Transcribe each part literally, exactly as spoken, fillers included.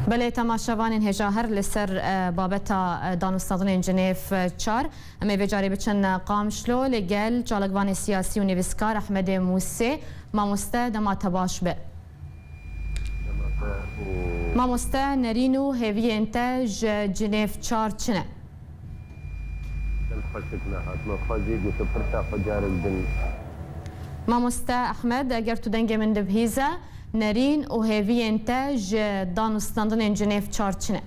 Belê, temaşevanên hêja, her li ser, e, babeta, e, danûstandinên Cinêv, e, çar. Em ê vê carê biçin, e, Qamişlo, li gel çalakvanê siyasî û nivîskar Ehmedê Mûsê. Mamoste, dema te baş be. Mamoste, nerîn û hêviyên te ji Cinêv çar çi ne? Dem xweşik nehat. Me xwezî ku tu pirsa xwe carek din. Mamoste Ehmed, eger tu dengê min dibihîze, nerîn û hêviyên te ji danûstandinên Cinêv çar çi ne?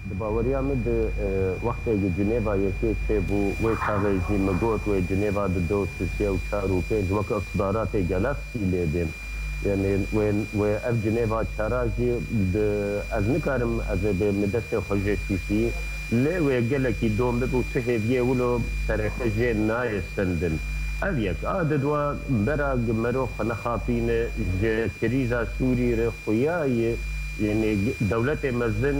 Di baweriya min de, e, wextê ku Cinêva yekê çêbû, wê çaxê jî min got, wê Cinêva di do, sisiye û çar û pênc wek iqtidaratê gelek sî lê bên. Yanî wê, wê ev Cinêva çara jî di, ez nikarim, ez ê bê min destê xwe jê şûşî, lê wê gelekî dom bibe û tu hêviyê wilo sereke jê nayê sendin. Ev yek. A di dua bera gi mero xwe nexapîne, ji krîza Sûrî re xuya ye, yanî dewletê mezin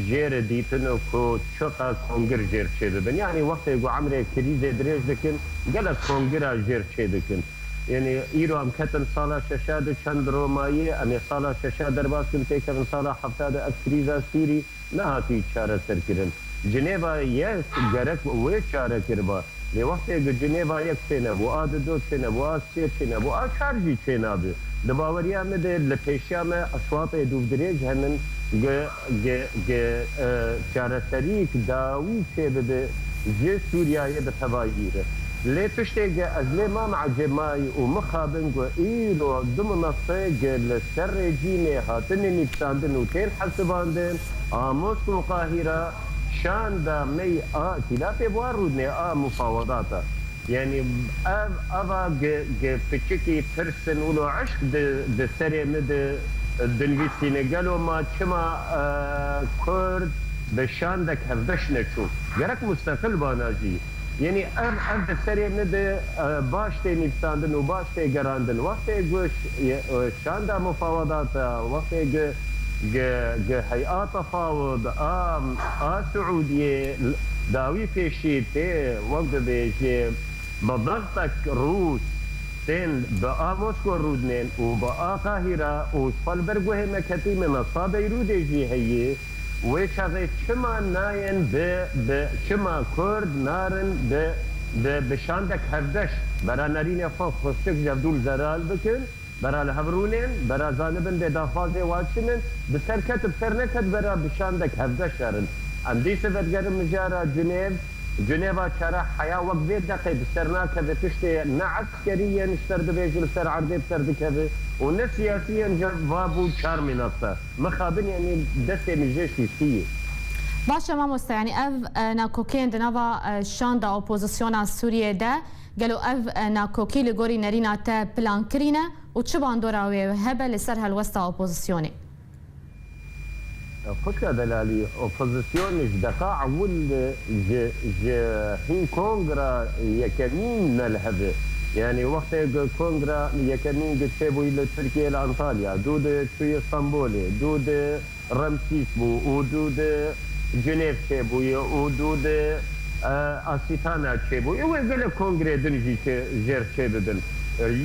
jê re dîtine ku çiqa kongir jêr çêbibin. Yanî wextê ku emrê krîzê dirêj dikin, gelek kongira jêr çêdikin. Yanî îro em ketin sala şeşa de çend romayê, em ê sala şeşa derbas kin, têkevin sala hefta de ev krîza Sûrî nehatî çareserkirin. Cinêva yek gerek wê çare kiriba. Lê wextê ku Cinêva yek çênebû, a di do çênebû, a sê çênebû, a çar jî çênabe. Di baweriya min de li pêşiya me eşwatê dûvdirêj henin, gi, gi, gi, e, çareseriyek dawî çêbibe ji Sûriyeyê bi tevayî re. Lê tiştê ge ez lê mam ecêbmayî û mixabin ku îro du minete ge li ser rejîmê hatine nivîsandin û tên hesibandin, a Mosk û Qahîra şanda mey a îtîlafê bi wan rûdinê a mufawedata. Yanî ev, eva ge, ge piçikî tirsin wilo eşq di, di serê min de dinivîsîne. Gelo ma çima, e, Kurd bi şandek hevbeş neçû? Gerek musteqil bana jî. Yanî ev, ev di serê min de, e, baş tê nivîsandin û baş tê gerandin. Wextê ku ş-, e, şanda mufawedata, wextê ku, ku, ku hey'a tefawud a, a Siûdiyê dawî pêşî tê, wek dibêjê, bi dextek Rûs tên bi a Mosko rûdinên û bi a Qahîra û ji xwe li ber guhê me ketî me nasa Beyrûdê jî heye. Wê çaxê çima nayên bi, bi, çima Kurd narin bi, bi, bi şandek hevbeş bera nerînê xwe xweşik ji hevdû li zelal bikin, bera li hev rûnên, bera zanibin bê daxwazê wa çi min, bi ser ket bi ser neket bera bi şandek hevbeş herin. Em dîse vedigerin mijara Cinêv, Cinêva çara heya wek vê deqê bi ser nakeve, tiştê ne eskerî yên ji ser dibêje li ser erdê bi ser dikeve û ne siyasî yên ji va bû çar mînasa. Mixabin, yanî destê min jê şûştî ye. Baş e mamoste, yanî ev, e, nakokiyên di nava, e, şanda opozisyona Sûriyê de, gelo ev, e, nakokî li gorî nerîna te plankirî ne û çi bandora wê hebe li ser helwesta opozisyonê? Xwişka delalî, opozisyon ji deqa ewil ji, ji hîn kongra yekemîn ne li hev e. Yanî wextê ku kongra yekemîn ku çêbûyî li Tirkiyê li Antalya, dû di çûyî Stenbolê, dû di Ramsîs bû û dû di Cinêv çêbûye û dû di, e, Asîtana çêbûye. Wê gelek kongrê din jî çê, jêr çêbibin.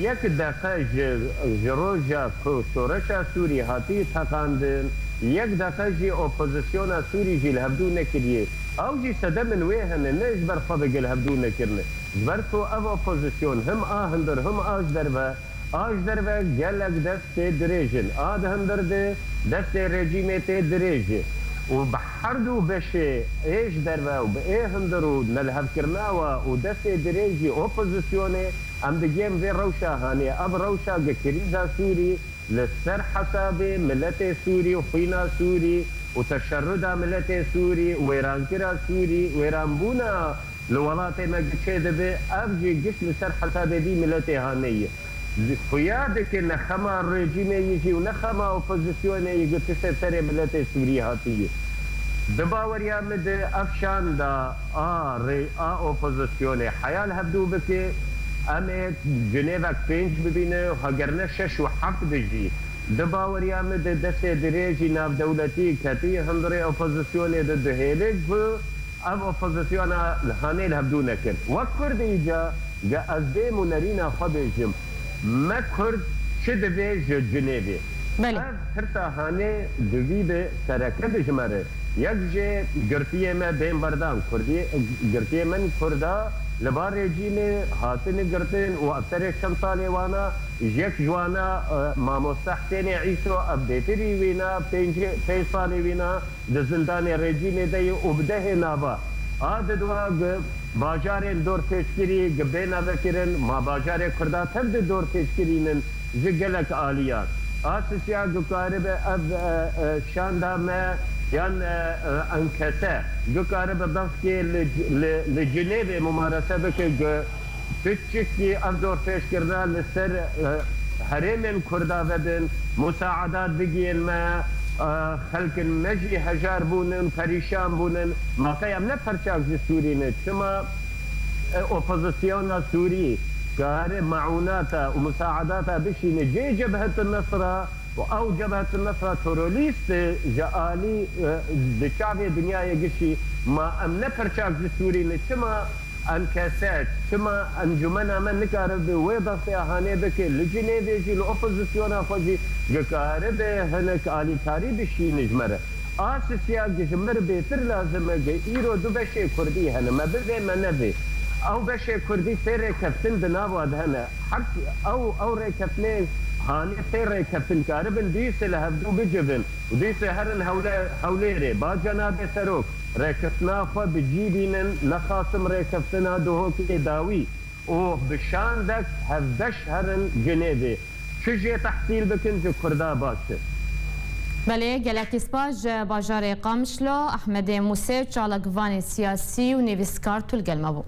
Yek deqe ji, ji roja ku şoreşa Sûrî hatî teqandin, yek deqe jî opozisyona Sûrî jî li hevdû nekiriye. Ew jî sedemên wê hene, ne ji ber xwe veke li hevdû nekirine. Ji ber ku ev opozisyon him a hundir, him a ji derve, a ji derve gelek destê dirêj in, a di hundir de destê rejîmê tê dirêj e. Û bi herdu beşê ê ji derve û bi ê hundir û nelihevkirina wa û destê dirêjî opozisyonê, em digihên vê rewşa hanê. Ev rewşa gi krîza Sûrî li ser hesabê miletê Sûrî û xwîna Sûrî û teşerruda miletê Sûrî û wêrankira Sûrî, wêranbûna li welatê me gi çêdibe, ev jî giş li ser hesabê vî miletê hanê ye. Xuya dike ne xema rejîmê yî jî û ne xema opozisyonê yî gi tiştê serê miletê Sûrî hatiye. Di baweriya min de ev şanda a rê-, a opozisyonê heya li hevdû bike, em ê Cinêvek pênc bibîne, heger ne şeş û heft be jî. Di baweriya min de destê dirêjî navdewletî ketî hundirê opozisyonê de dihêle ku ev opozisyona hanê li hevdû nekin. Wek Kurdê îca, ge ez bêm û nerîna xwe bêjim, me Kurd çi divê ji Cinêvê? Belê. Ev pirsa hanê divî bi sereke bi ji me re. Yek jê girtiyê me bên berdan. Kurdî, girtiyê min Kurda li ba rejîmê hatine girtin û ev serê çend salê wana, yek ji wana, e, mamoste Husênê Îso, ev bêtirî wîna, pêncî pênc salê wîna di zindanê rejîmê de ye û bi dehê nava. A di dua gi bajarên dorpêçkirî gi bêna vekirin, ma bajarê Kurda tev di dorpêçkirî nin ji gelek aliya. A sisiya gikaribe ev, e, e, şanda me yan, e, e, enkese gikaribe bexkê li, li, li Cinêvê mumarese bike gi piçikî ev dorpêçkirina li ser, e, herêmên Kurda vebin, musaadat bigihên me, e, xelkên me jî hejar bûnin, perîşan bûnin. Ma qey em ne perçak ji Sûrî ne? Çima, e, opozisyona Sûrî kare meûnata û musaadata bişîne cê Cebhet Nesra û ew Cebhet Nesra terorîst e ji alî, e, di çavê dinyayê gişî? Ma em ne perçak ji Sûrî ne? Çima enkese, çima encûmena me nikaribe wê destê hanê bike, li Cinêvê jî, li opozisyona xwe jî gikaribe hinek alîkarî bişîne ji me re? A sisiya ji me re bêtir lazim e, gi îro du beşê Kurdî hene, me bivê me nevê. Ew beşê Kurdî sê rêkeftin di nava de hene. Hek ew, ew rêkeftinê hanê sê rêkeftin karibin dîse li hevdû bicivin û dîse herin hewle-, Hewlêrê, ba cenabê serok rêkeftina xwe bi cî bînin, nexasim rêkeftina Duhokê dawî û bi şandek hevbeş herin Cinêvê. Çi jê tehsîl bikin ji Kurda baş e. Belê, gelekî spas ji bajarê Qamişlo, Ehmedê Mûsê û çalakvanê siyasî û nivîskar tu li gel me bû.